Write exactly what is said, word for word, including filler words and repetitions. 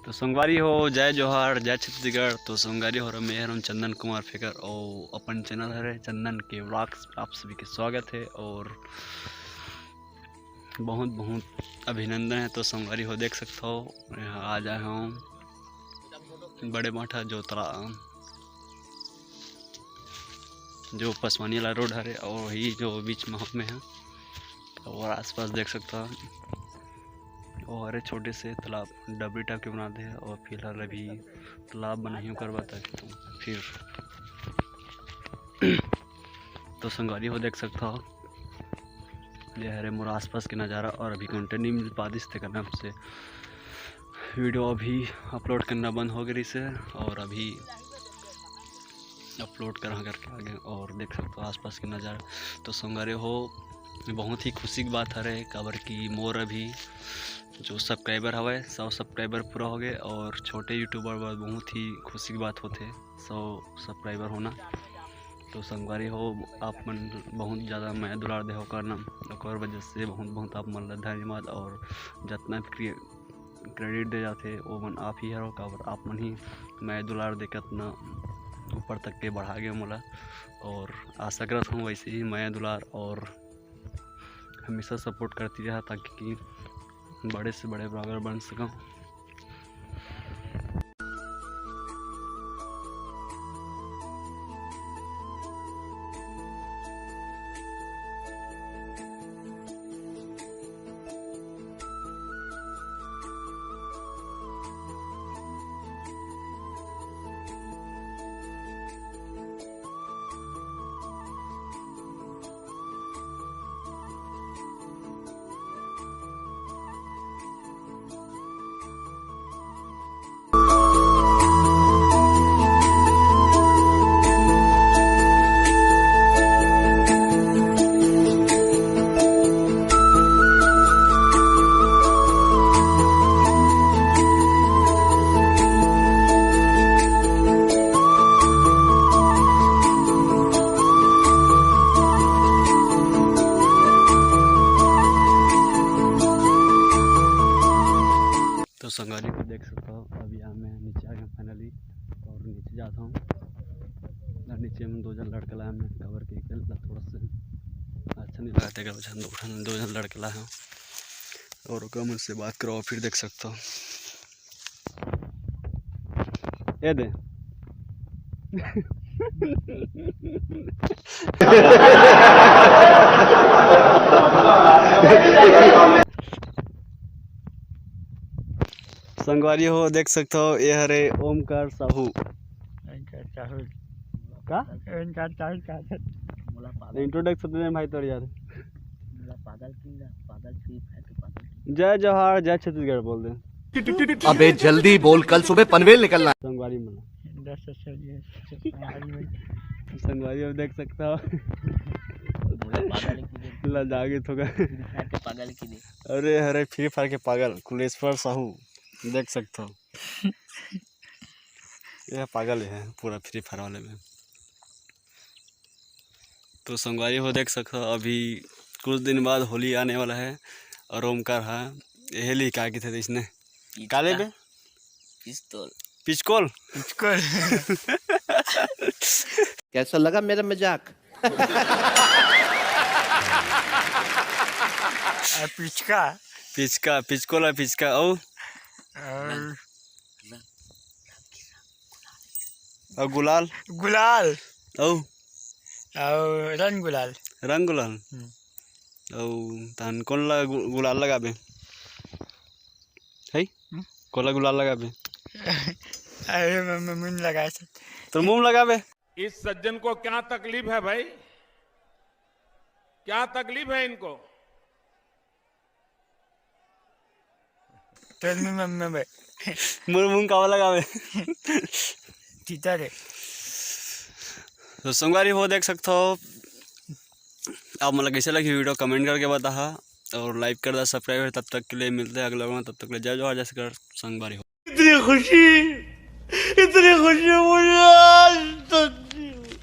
तो संगवारी हो, जय जोहार, जय छत्तीसगढ़। तो संगवारी हो, मैं हरम चंदन कुमार फेकर और अपन चैनल हरे चंदन के व्लॉग्स, आप सभी के स्वागत है और बहुत बहुत अभिनंदन है। तो संगवारी हो, देख सकता हो, यहाँ आ जाए हम बड़े माठा जो तला जो पसवानी वाला रोड हरे और वही जो बीच में हम में है और आसपास देख सकता हो, वो हरे छोटे से तालाब डबरी टाइप के बना दे हे और फिलहाल अभी तालाब बनाही ओकर बाद तक फिर तो संगवारी हो देख सकता हो, ये हरे मोर आसपास के नज़ारा। और अभी कंटेंट नहीं मिल पातिस तेकर नाम से वीडियो अभी अपलोड करना बंद हो गई से और अभी अपलोड करा करके आगे और देख सकता हो आसपास के नज़ारा। तो संगवारी हो, बहुत ही खुशी की बात हरे, काबर कि मोर अभी जो सब्सक्राइबर हवय, सौ सब्सक्राइबर पूरा हो गए और छोटे यूट्यूबर बर बहुत ही खुशी की बात होथे सौ सब्सक्राइबर होना। तो संगवारी हो, आप मन बहुत ज़्यादा मया दुलार देहो करना, ओकर वजह से बहुत बहुत आप मन ला धन्यवाद। और जितना भी क्रिए-, क्रेडिट दे जाथे, वो मन आप ही हरो, काबर आप मन ही मया दुलार देके इतना ऊपर तक के बढ़ा गए मोला। और आशा करत हूँ वैसे ही मया दुलार और हमेशा सपोर्ट करती रहा, ताकि कि बड़े से बड़े ब्लॉगर बन सकूँ। तो संगवारी हो देख सकता हो, अभी यहाँ मैं नीचे आ गया फाइनली और नीचे जाता हूँ। और नीचे में दो जन लड़का लाया मैं, काबर के अकेला थोड़ा सा अच्छा नहीं लगता है, दो जन, दो जन लड़का लाया हूँ और ओकर मन से बात करो, फिर देख सकता हो। ए दे। संगवारी हो, देख सकते हो, ये हरे ओमकार साहू। ओमकार साहू। का? ओमकार साहू का? मोला पागल, इंट्रोडक्शन दे भाई तोर यार। मोला पागल की ना, पागल की, पागल की। जय जोहार, जय छत्तीसगढ़ बोल दे। अबे जल्दी बोल, कल सुबह पनवेल निकलना है। संगवारी मन। दस से ये संगवारी मन। संगवारी अब देख सकता हो। मोला पागल की दे। ला जागे थोका। Free Fire के पागल की दे। अरे हरे Free Fire के पागल कुलेश्वर साहू देख सकता हो। यह पागल है पूरा Free Fire वाले में। तो संगवारी हो देख सकता हो, अभी कुछ दिन बाद होली आने वाला है और ओमकार हा यही लिखा के थे इसने। पिचका। काले बे? पिस्तौल। पिचकोल? पिचकोल। कैसा लगा मेरा मजाक? आ, पिचका। पिचका, पिचकोल आ पिचका, औ? और? अउ गुलाल? गुलाल। अउ? अउ रंग गुलाल। रंग गुलाल? हम्म। अउ तहन कोन ला गु-, गुलाल लगाबे? है? हम्म? कोन ला गुलाल लगाबे? अरे, मैं, मैं मुंह लगाए थे। तो मुंह लगाबे? इस सज्जन को क्या तकलीफ है भाई? क्या तकलीफ है इनको? तोर मुंह में, में बे। मोर मुंह कावा लगावे? तीता रे। तो संगवारी हो देख सकते हो, आप मतलब कैसे लगी वीडियो कमेंट करके बताहा और लाइक कर दा, सब्सक्राइब है। तब तक के लिए मिलते हैं अगले vlog में, तब तक के लिए जय जोहार, जय छत्तीसगढ़ संगवारी हो। इतनी खुशी, इतनी खुशी मुझे आज तक नहीं हुई।